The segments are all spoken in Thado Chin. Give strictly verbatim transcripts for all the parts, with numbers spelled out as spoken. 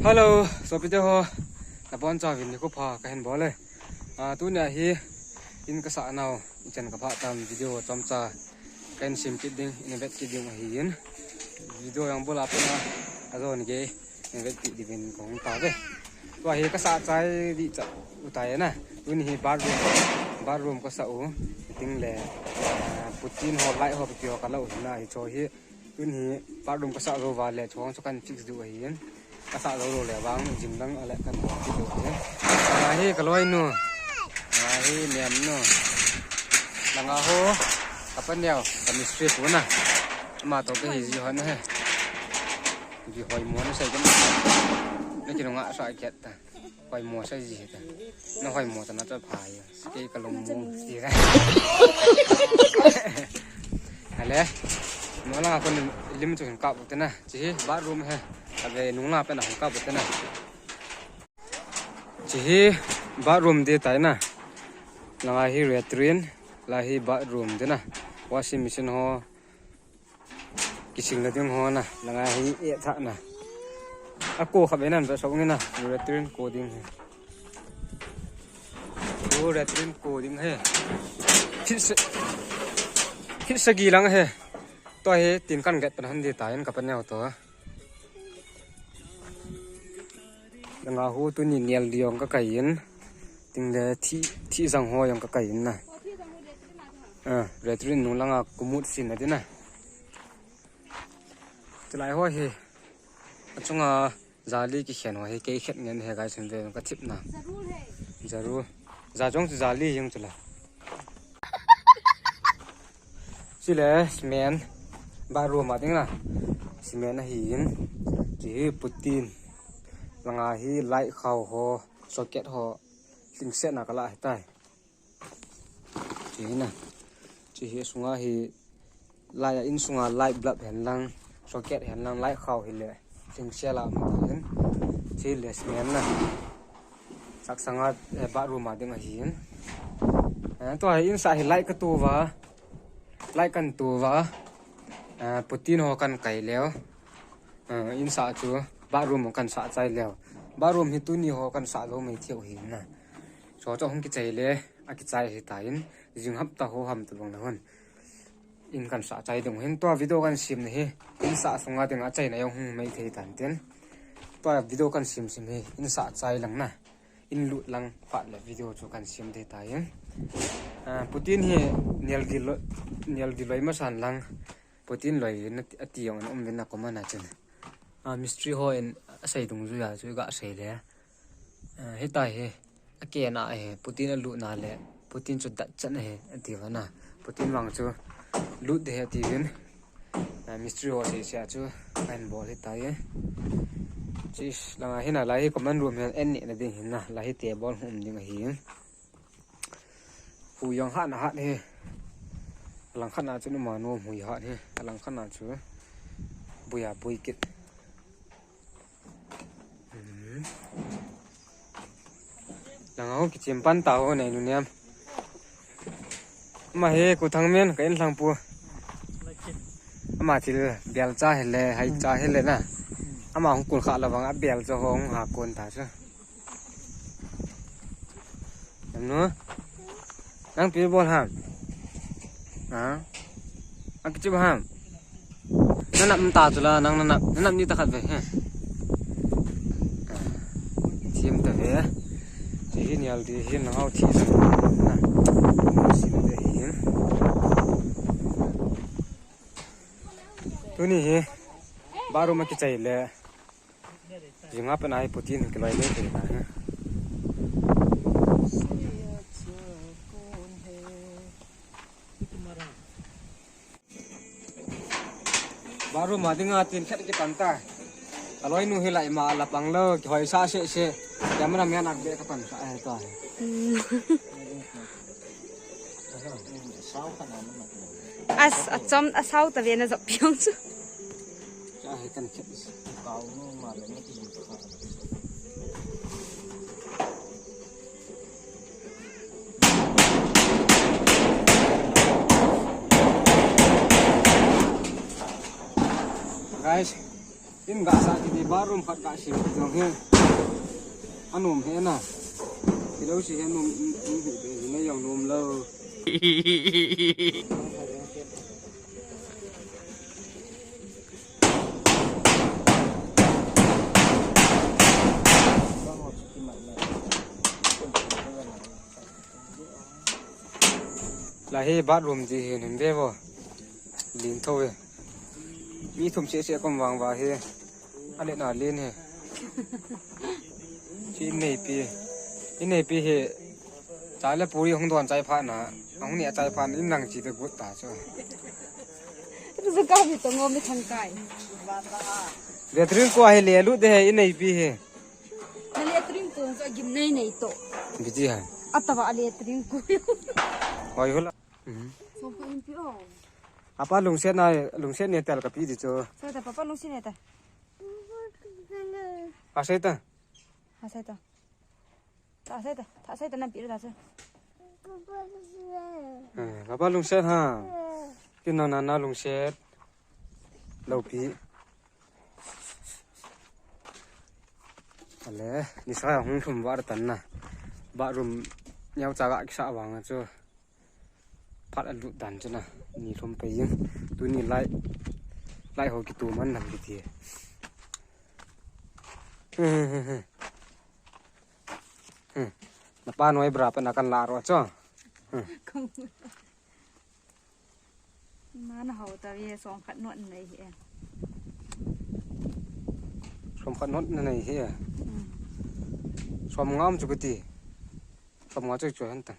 Hello, sopite ho. Nabonchauvin nikho pha kahin bol e. Ah, tunia hi in kasah nau, ichan kaphah tam video chomcha kahin sem kit ding, in vet kit ding ahin. Video jong bol a pat na, ajon gei in vet kit diuvin kahung tauve. Tua hi kasah chai ding cha u tai na. Tuni hi bathroom, bathroom kasah u. Ting le, ah, putin ho, light ho, pi ho kala u hina hicho hi. Tuni hi bathroom kasah jou uva le, chuang chu kahin fix diu ahin. Kasah jou lou le vang, jing lang ale kahin bol kit diu ahin. Langa hi kaloinu. Langa hi nemnu. Langa ho, kapaneo, ka mistri pu na. Ama toh kahi ji hon ahi. Ji hoimo nasei kan. Nakinunga sa kiat ta. Hoimo sa ji ta. Nahoimo ta na ta pha ya. Kei kalung mu ti ka. Ale. Nung langa kon lim chu hin kap u te na. Chi hi bathroom ahi. Kave nung langa pen a hin kap u te na. Chi hi bathroom ding tai na. Langa hi latrine, la hi bathroom ding na. Washing machine ho. Kising na ding ho na, langa hi e tha na. Ako kha ve nan ve so nge na, latrine ko ding hi. Ko latrine ko ding hi. Feet sa, feet sagi lang hi. Tua hi tin kan get pan hon ding tai in kapaneo toh. Langa hi tuni nel ding jong kakai in. Ting le thi, thi jang ho jong kakai in na. Ah, latrine nung langa kumut sin na ding na. Chulai ho hi. Achunga jali kikhen ho hi kei khet ngen he guys, hin ve ka thip na. Jaru. Ja jong chu jali jeng chula. Chule cement, bathroom a ding na. Cement ahin. Chi hi putin. Langa hi light khao ho, socket ho. Lingset na kala hitai. Chi hi na. Chi hi sunga hi light a insunga light bulb hen lang, socket hen lang, light khao hi le. Lingset la ma hin. Chi le cement na. Sak sanga, eh, bathroom a ding ahin. Eh, tua hi insah hi light katu uva. Light kan tu uva. Eh, putin ho kan kai leo. Eh, insah chu bathroom kan sah chai leo. Bathroom hi tuni ho kan sah lou mai thei u hin na. Cho cho hung kichai le, akichai hitan. Jing hapta ho ham tu bang le hon. In kan sah chai ding hin tua video kan sem na hi. Insah sunga ding a chaina jong hung mai thei tan tin. Tua video kan sem sem hi. Insah chai lang na. In lut lang phat le video chu kan sem thei tai. Ah, putin hi nel gilou, nel gilou masan lang. Putin loi na ati jong um vin na comment a chun. Ah, mistri ho in asei dungjuia chu ga sei le. Ah, hitia hi. Akena hi. Putin alut na le. Putin chu dat chan hi. Ati vana. Putin vang chu lut de ati vin. Ah, mistri ho sei sia chu kahin bol hitai. Chis, langa hi na, lai hi common room hin en ni na ding hin na, lai hi table hung um ding ahi. Hui jong hat na hat hi. Lang khat na chu numa nu hui hat hi. Lang khat na chu buia bui kit. Hmm. Langa ho kichim pan ta ho nei nu niam. Ama hi ku thang men ka in thlang pu. Ama thil bel cha hile, hai cha hile na. Ama hung kul kha la vang a bel cha hung ha kon ta chu. Em nu. Nang pi bol ham. Ha? Ang kichim ham. Nanap ta chu la, nang nanap, nanap ni ta khat ve, he. Thim ta ve. Ti hi nial ti hi nang hau thi sa. Na. Sim te hi. Tuni hi. Bathroom a kichai le. Jinga pa nai putin kiloi le te na. Bathroom a dinga tin khat kipan ta. Kaloi nu hi lai ma la pang lo, kihoi sa se se. Camera man ak be kapan sa ai ta. As, achom, asau ta ve na jop piong chu. Cha he kan khet. Kau nu ma le ni. Guys, in ga sa ti ti Bathroom khat kasem jong hi. Anom hi na. Hilou si hi nom, nom hi be hi na jong nom lou. Lai hi bathroom ji hi nin ve vo. Lin tho ve. Mi thum seh seh kom vang va hi. A le na lin hi. Chi nei pi. I nei pi hi. Cha le puri hung don chai pha na. Hung ni a chai pha na in lang chi te gut ta chu. Tu sa ka mi to ngo mi thang kai. Latrine ko hi le lu de hi i nei pi hi. Na latrine ko sa gim nei nei to. Biji ha. Atava latrine ko. Hoi hula. Mhm. So ko in pi o. Apa lungset na, lungset ne tel ka pi di chu. Sa ta papa lungset ne ta. Asai ta. Asai ta. Ta asai ta. Ta asai ta na pi ta chu. Eh, papa lungset ha. Kin na na na lungset. Lou pi. Ale, ni sa hung thum var tan na. Bathroom neo cha ga kisa vang chu. Phat a lut dan chu na. Ni thum pe yin. Tu ni lai. Lai ho ki tu man nam ki ti. Hmm. Na pa noi bra pa na kan la ro chu. Hmm. Mana hau ta ve som khat not nei hi. Som khat not na nei hi. Hmm. Som ngam chu kiti. Som nga chu chu han ta.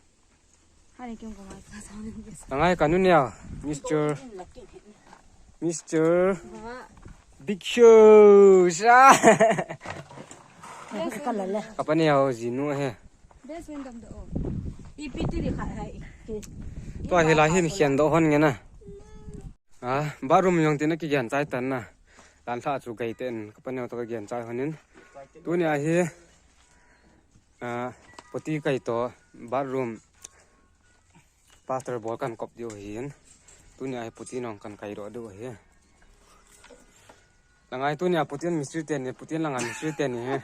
Hai kim ko ma sa sa ni. Nangai ka nu nia, Mister, Mister Big Show. Sa. Ka la le. Ka pa ni au ji nu he. Best friend dam do. I pi ti ri kha hai. Tua hi la hin khian do hon nge na. Ah, bathroom jong tin a kigen chai tan na. Dan lha chu gai ten ka pa ni au to ka gen chai honin. Tu ni a hi. Ah, puti kai to bathroom. Plaster bol kan kop diu hin. Tuni a hi putin ong kan kai ro diu hi. Langai tuni a putin mistri teni, putin langa mistri teni hi.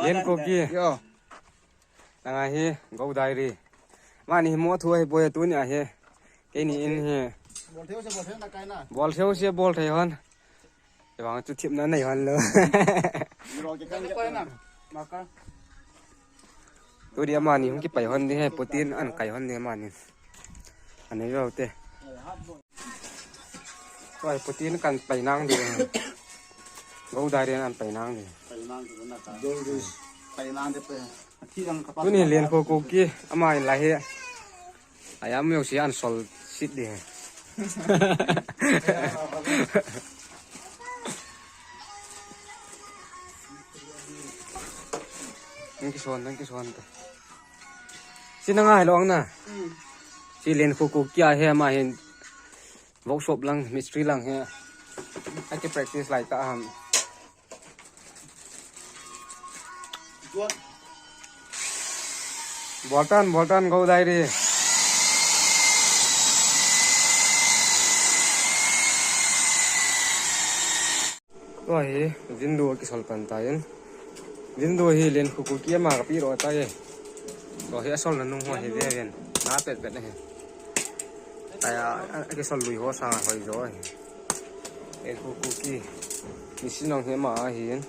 Len ko ki. Yo. Langai hi, go diary. Mani hi mo thu hi boi tuni a hi. Keini in hi. Bol theu se, bol theu na kai na. Bol theu se, bol thei hon. Vang chu thipna nei hon lo. Ro ke kan ke na. Maka. Tu dia mani hung kipai hon di he, putin an kai hon di mani. Ani lo te. Oi, putin kan pai nang di. Go diary an pai nang di. Pai nang di na ka. Go diary. Pai nang di pe. Tuni len ko ko ki ama in la he. Ayam yo si an sol sit di he. Thank you son, thank you son. Si na ngai lo ang na. Si len ko ko kia he ma hin. Workshop lang, mistri lang he. Ai ke practice lai ta ham. Boltan, boltan go diary. Tua hi, window kisol pan ta in. Window hi len khu khu kia ma ka pi ro ta ye. Tua hi asol na nung ho hi ve ven. Na pet pet na hi. Aya, a, a kisol lui ho sa hoi jo hi. Len khu khu ki. Ni sinong hi ma a hin.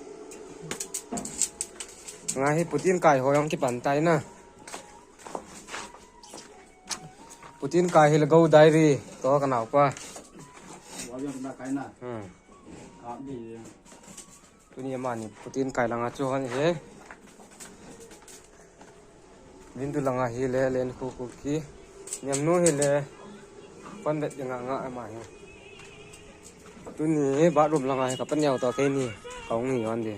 Nga hi putin kai ho yong ki pan tai na. Putin kai hi le go diary. To ka nau pa. Wa yong na kai na. Hmm. Ka bi. Tuni ama ni putin kai langa chu hon he. Window langa hi le len khu khu ki. Niam nu hi le. Pan bet nga nga ama hi. Tuni bathroom langa hi ka pan yau to keini. Ka hung hi hon di.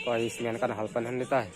Ko hi simen kan hal pan hon di tai.